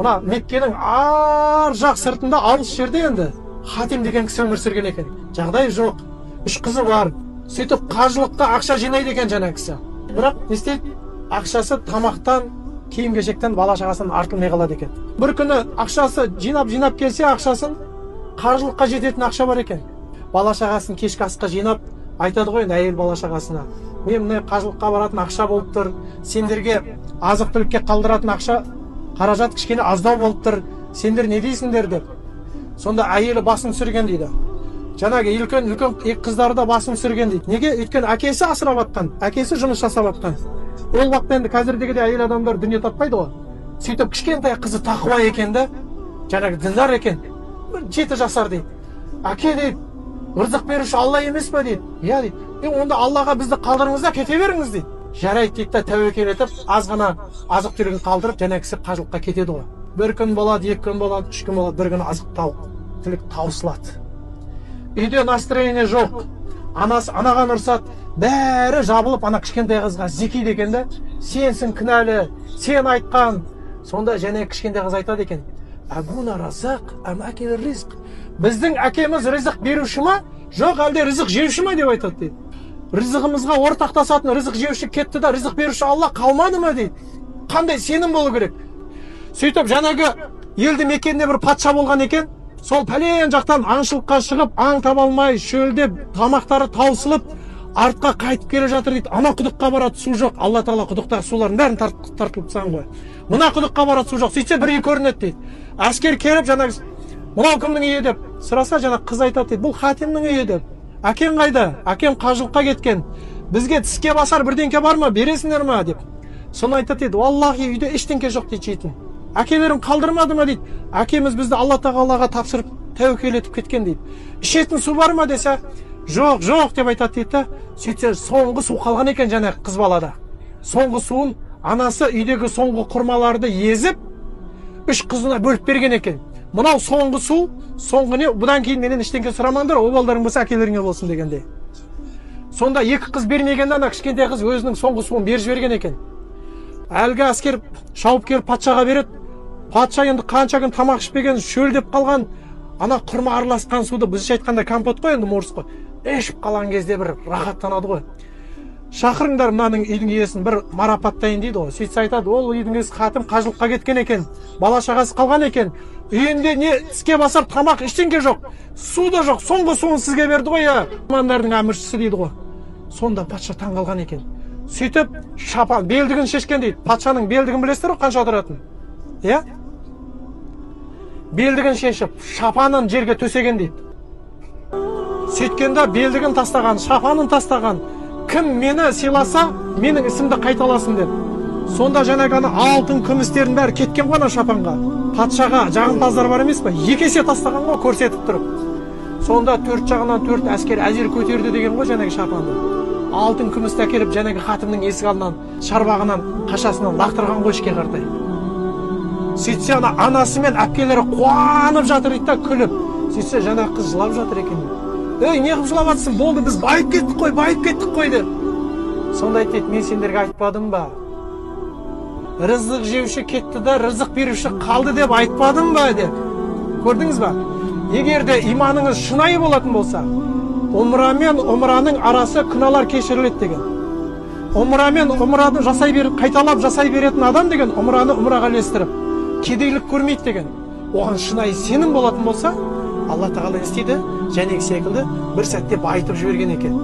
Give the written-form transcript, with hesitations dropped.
Мына Меккенің ар жақ сыртында алыс жерде енді Хатим деген кісі өмір сүрген екен. Жағдайы жоқ, үш қызы бар. Сөйтіп қажылыққа ақша жинайды екен жаңа кісі. Бірақ не істейді? Ақшасы тамақтан, киім-кешектен, бала шағасынан артылмай қалады екен. Бір күні ақшасы жинап-жинап келсе, ақшасын қаржылыққа жететін ақша бар екен. Бала шағасын кешкі асқа жинап айтады ғой енді әйел бала шағасына: мен мына қажылыққа баратын ақша болып тұр, сендерге азық-түлікке қалдыратын ақша қаражат кішкене аздау болып тұр, сендер не дейсіңдер деп. Сонда әйелі басын түсірген дейді. Жаңағы үлкен үлкен екі қыздары да басын түсірген дейді. Неге? Өйткені әкесі асырап атқан, әкесі жұмыс жасап атқан. Ол уақытта енді қазірдегідей әйел адамдар дүние таппайды ғой. Сөйтіп кішкентай қызы тақуа екен да, жаңағы діндар екен, бір 7 жасар дейді. Әке дейді, ырзық беруші Алла емес пе дейді. Иә дейді. Онда Аллаға бізді қалдырыңыз да кете беріңіз дейді. Жарайды дейді да, тәуекел етіп, аз ғана азық-түлігін қалдырып, жаңағы кісі қажылыққа кетеді ғой. Бір күн болады, 2 күн болады, 3 күн болады, бір күні азық-түлік таусылады. Үйде настроение жоқ. Анасы анаған ұрсады, бәрі жабылып ана кішкентай қызға зекиді екен да, сенсің кінәлі, сен айтқан. Сонда және кішкентай қыз айтады екен: Абуна разақ, ам акил ризқ. Біздің әкеміз ризық беруші ма, жоқ әлде ризық жеуші ма деп айтады дейді. Ризығымызға ортақтасатын ризық жеуші кетті да, ризық беруші Алла қалмады ма дейді. Қандай сенім болу керек. Сөйтіп жаңағы елді мекенде бір патша болған екен. Сол пәлен жақтан аңшылыққа шығып, аң таба алмай, шөлдеп, тамақтары таусылып, артқа қайтып келе жатыр дейді. Ана құдыққа барады, су жоқ. Алла тағала құдықтағы сулардың бәрін тартылып тастаған ғой. Мына құдыққа барады, су жоқ. Сөйтсе бір үй көрінеді дейді. Әскер келіп, жаңағы мынау кімнің үйі деп сұраса, жаңағы қыз айтады дейді: бұл Хатимнің үйі деп. Әкең қайда? Әкем қажылыққа кеткен. Бізге тіске басар бірдеңке бар ма, бересіңдер ма деп. Соны айтады дейді: валлахи, үйде ештеңке жоқ дейді жейтін. Әкелерім қалдырмады ма дейді. Әкеміз бізді Алла тағалаға тапсырып тәуекел етіп кеткен дейді. Ішетін су бар ма десе, жоқ, жоқ деп айтады дейді да. Сөйтсе соңғы су қалған екен жаңағы қыз балада. Соңғы суын анасы үйдегі соңғы құрмаларды езіп, 3 қызына бөліп берген екен. Мынау соңғы су, соңғы не, бұдан кейін менен ештеңке сұрамаңдар, обалдарың болса әкелеріңе болсын дегендей. Сонда 2 қыз бермегенде ана кішкентай қыз өзінің соңғы суын беріп жіберген екен. Әлгі әскер шауып келіп патшаға береді. Патша енді қанша күн тамақ ішпеген, шөлдеп қалған, ана құрма араласқан суды, біздше айтқанда компот қой енді, морс қой, ішіп қалған кезде бір рахаттанады ғой. Шақырыңдар мынаның үйдің иесін, бір марапаттайын дейді ғой. Сөйтсе айтады, ол үйдің иесі Хатим қажылыққа кеткен екен, бала шағасы қалған екен, үйінде не тіске басар тамақ ештеңке жоқ, су да жоқ, соңғы суын сізге берді ғой, иә, мұсылмандардың әміршісі дейді ғой. Сонда патша таң қалған екен. Сөйтіп шапан белдігін шешкен дейді. Патшаның белдігін білесіздер ғой қанша тұратын, иә? Белдігін шешіп, шапанын жерге төсеген дейді. Сөйткенде белдігін тастаған, шапанын тастаған. Кім мені сыйласа, менің ісімді қайталасын деп. Сонда жаңағы ана алтын күмістердің бәрі кеткен ғой ана шапанға. Патшаға жағымпаздар бар емес пе? 2 есе тастаған ғой көрсетіп тұрып. Сонда 4 жағынан 4 әскер әзер көтерді деген ғой жаңағы шапанды. Алтын күмісті әкеліп жаңағы Хатимнің есік алдынан, шарбағынан, қашасынан лақтырған ғой ішке қаратай. Сөйтсе ана анасы мен әпкелері қуанып жатыр дейді да, күліп. Сөйтсе жаңағы қыз жылап жатыр екен. Ей, не қылып жылап жатсың? Болды, біз байып кеттік қой, байып кеттік қой деп. Сонда айтты дейді: мен сендерге айтпадым ба? Рызық жеуші кетті да, рызық беруші қалды деп айтпадым ба деп. Көрдіңіз ба? Егер де иманыңыз шынайы болатын болса, умра мен умраның арасы күнәлар кешіріледі деген. Умра мен умраны жасай беріп, қайталап жасай беретін адам деген умраны умраға ілестіріп, кедейлік көрмейді деген. Оған шынайы сенім болатын болса, Алла тағала не істейді? Жәнегі секілді бір сәтте байытып жіберген екен.